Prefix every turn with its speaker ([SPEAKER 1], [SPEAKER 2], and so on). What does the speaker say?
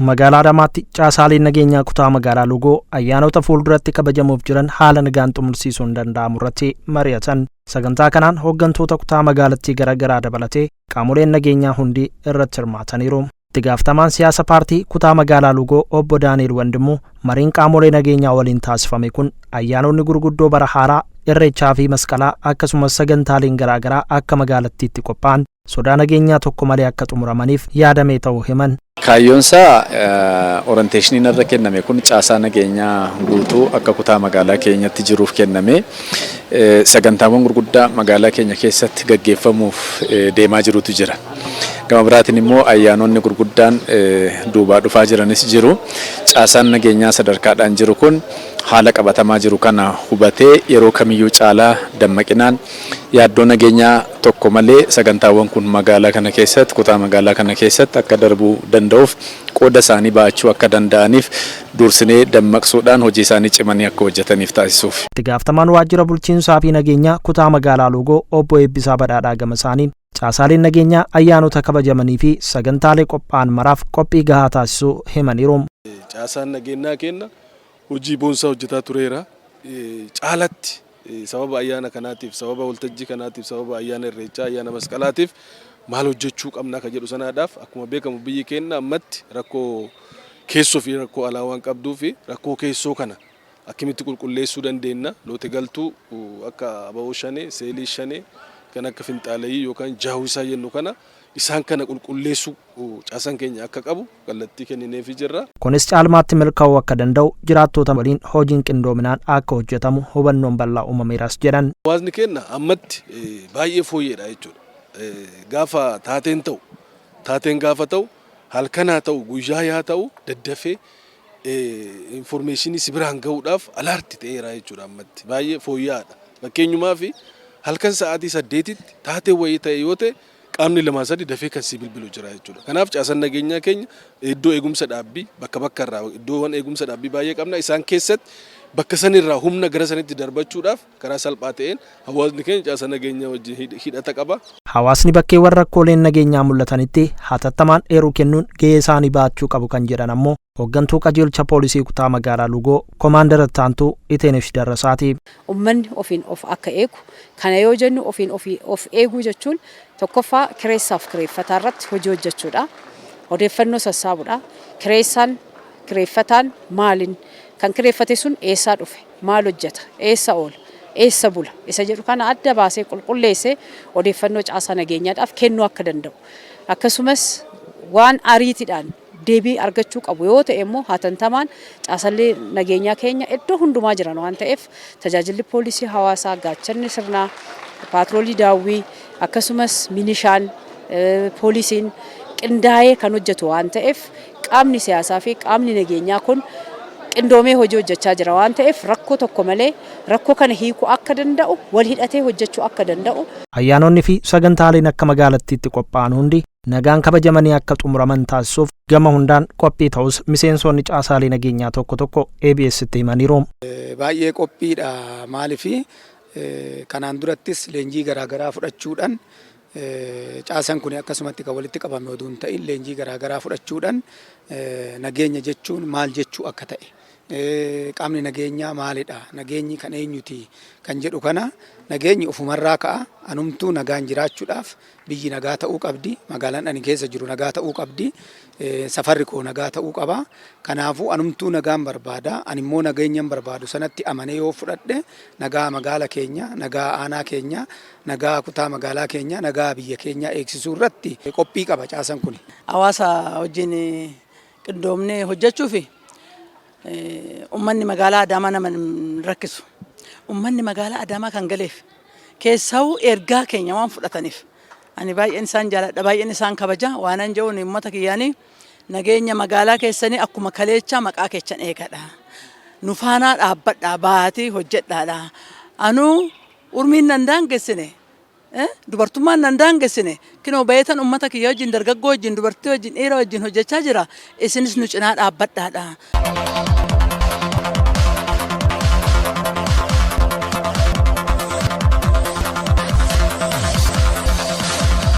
[SPEAKER 1] Magaalaa Adaamaatti caasaaleen nageenyaa kutaa magaalaa Lugoo ayyaanota fuulduratti kabajamuuf jiran haala nagaan xumursiisuun danda'amu irratti mari'atan. Sagantaa kanaan hooggantoota kutaa magaalattii garaagaraa dabalatee qaamoleen nageenyaa hundi irratti hirmaataniiru. Itti gaafatamaan siyaasa paartii kutaa magaalaa Lugoo obbo Daani'el Wandimuu mariin qaamolee nageenyaa waliin taasifame kun ayyaanonni gurguddoo bara haaraa, Irreechaa fi Masqalaa akkasumas sagantaaleen garaagaraa akka magaalattiitti qophaa'an sodaa nageenyaa tokko malee akka xumuramaniif yaadamee ta'uu himan.
[SPEAKER 2] Kaayyoon isaa orientation irra kenname kun caasaa nageenyaa guutuu akka kutaa magaalaa keenyatti jiruuf kenname, sagantaawwan gurguddaa magaalaa keenya keessatti gaggeeffamuuf deemaa jirutu jira. Gama biraatiin immoo ayyaanonni gurguddaan duubaa dhufaa jiranis jiru. Caasaan nageenyaa sadarkaadhaan jiru kun haala qabatamaa jiru kana hubatee yeroo kamiyyuu caalaa dammaqinaan, yaaddoo nageenyaa tokko malee sagantaawwan kun magaalaa kana keessatti, kutaa magaalaa kana keessatti akka darbuu danda'uuf qooda isaanii ba'achuu akka danda'aniif dursinee dammaqsuudhaan hojii isaanii cimanii akka hojjetaniif taasisuuf.
[SPEAKER 1] Itti gaafatamaan waajjira bulchiinsaa fi nageenyaa kutaa magaalaa Lugoo obbo Eebbisaa Badhaadhaa gama isaaniin caasaaleen nageenyaa ayyaanota kabajamanii fi sagantaalee qophaa'an maraaf qophii gahaa taasisuu himaniiru.
[SPEAKER 3] Caasaan nageenyaa keenya hojii boonsaa hojjetaa tureera. Caalatti sababa ayyaana kanaatiif, sababa waltajjii kanaatiif, sababa ayyaana Irreechaa, ayyaana Masqalaatiif maal hojjechuu qabna ka jedhu sanaadhaaf, akkuma beekamu biyyi keenya ammatti rakkoo keessoo fi rakkoo alaa waan qabduu fi rakkoo keessoo kana akkamitti qulqulleessuu dandeenya, loote galtuu akka aba'oo shanee, seelii shanee, kan akka finxaaleyyii yookaan jaawwisaa jennu kana, isaan kana qulqulleessuu caasaan keenya akka qabu kallattii kennineefii jirra.
[SPEAKER 1] Kunis caalmaatti milkaa'uu akka danda'u jiraattota waliin hojiin qindoominaan akka hojjetamu hubannoon bal'aa uumameeras jedhan.
[SPEAKER 3] Hawaasni keenya ammatti baay'ee fooyyeedha jechuudha. Gaafa taateen ta'u, taateen gaafa ta'u, halkan haa ta'u, guyyaa haa ta'u, daddafee information si biraan gahuudhaaf alert ta'eera jechuudha ammatti baay'ee fooyya'aadha. Fakkeenyumaa fi halkan sa'aatii 8tti taatee wayii ta'e yoo ta'e, qaamni lamaa sadi dafee kan si bilbilu jira jechuudha. Kanaaf caasaan nageenyaa keenya iddoo eegumsa dhaabbii bakka bakka irraa iddoowwan eegumsa dhaabbii baay'ee qabna. Isaan keessatti bakka sanirraa humna gara sanitti darbachuudhaaf karaa salphaa ta'een hawaasni keenya caasa nageenyaa wajjin hidhata qaba.
[SPEAKER 1] Hawaasni bakkeewwan rakkooleen nageenyaa mul'atanitti hatattamaan eeruu kennuun gahee isaanii baachuu qabu kan jedhan ammoo hooggantuu qajeelcha poolisii kutaa magaalaa Lugoo Komaandar Ittaantuu Iteenesh Darrasaati.
[SPEAKER 4] Uummanni ofiin of akka eegu, kana yoo jennu ofiin of eeguu jechuun tokkoffaa kireessaaf kireeffataa irratti hojii hojjechuudha. Odeeffannoo sassaabuudha. Kireessaan kireeffataan maaliin kan kireeffate sun eessaa dhufe, maal hojjeta, eessa oola, eessa bula isa jedhu kana adda baasee qulqulleessee odeeffannoo caasaa nageenyaadhaaf kennuu akka danda'u. Akkasumas waan ariitiidhaan deebii argachuu qabu yoo ta'e immoo hatantamaan caasallee nageenyaa keenya iddoo hundumaa jiran waan ta'eef, tajaajilli poolisii hawaasaa, gaachanni sirnaa, paatroolii daawwii, akkasumas minishaan, poolisiin qindaa'ee kan hojjetu waan ta'eef, qaamni siyaasaa fi qaamni nageenyaa kun qindoomee hojii hojjechaa jira waan ta'eef, rakkoo tokko malee rakkoo kana hiikuu akka danda'u, wal hidhatee hojjechuu akka danda'u.
[SPEAKER 1] Ayyaanonni fi sagantaaleen akka magaalattiitti qophaa'an hundi nagaan kabajamanii akka xumuraman taasisuuf gama hundaan qophii ta'us miseensonni caasaalee nageenyaa tokko tokko ABS'tti himaniiru.
[SPEAKER 5] Baay'ee qophiidha. Maaliif, kanaan durattis leenjii garaagaraa fudhachuudhaan, caasan kun akkasumatti kan walitti qabame oduu hin ta'in, leenjii garaagaraa fudhachuudhaan nageenya jechuun maal jechuu akka ta'e, qaamni nageenyaa maalidha, nageenyi kan eenyuti kan jedhu kana. Nageenyi ofumarraa ka'a. Anumtuu nagaan jiraachuudhaaf biyyi nagaa ta'uu qabdi, magaalaan ani keessa jiru nagaa ta'uu qabdi, safarri koo nagaa ta'uu qaba. Kanaafuu anumtuu nagaan barbaada. Ani immoo nageenyan barbaadu sanatti amanee yoo fudhadhe, nagaa magaala keenya, nagaa aanaa keenya, nagaa kutaa magaalaa keenya, nagaa biyya keenya eegsisuu irratti qophii qaba caasan kun.
[SPEAKER 6] Hawaasa wajjin qindoomnee hojjechuuf uummanni magaalaa Adaamaa nama hin rakkisu. Uummanni magaalaa Adaamaa kan galeef keessaa'uu ergaa keenya waan fudhataniif ani baay'een isaan jaaladha, baay'een isaan kabaja. Waanan jedhuun uummata kiyyaanii, nageenya magaalaa keessanii akkuma kaleechaa maqaa keechan eegadha. Nu faanaa dhaabbadhaa, baatii hojjedhaadha. Anuu urmiin nan daangessine, dubartummaan nan daangessine, kinoo bayeetan uummata kiyya wajjin, dargaggoo wajjin, dubartii wajjin, dhiira wajjin hojjechaa jira. Isinis nu cinaa dhaabbadhaadha.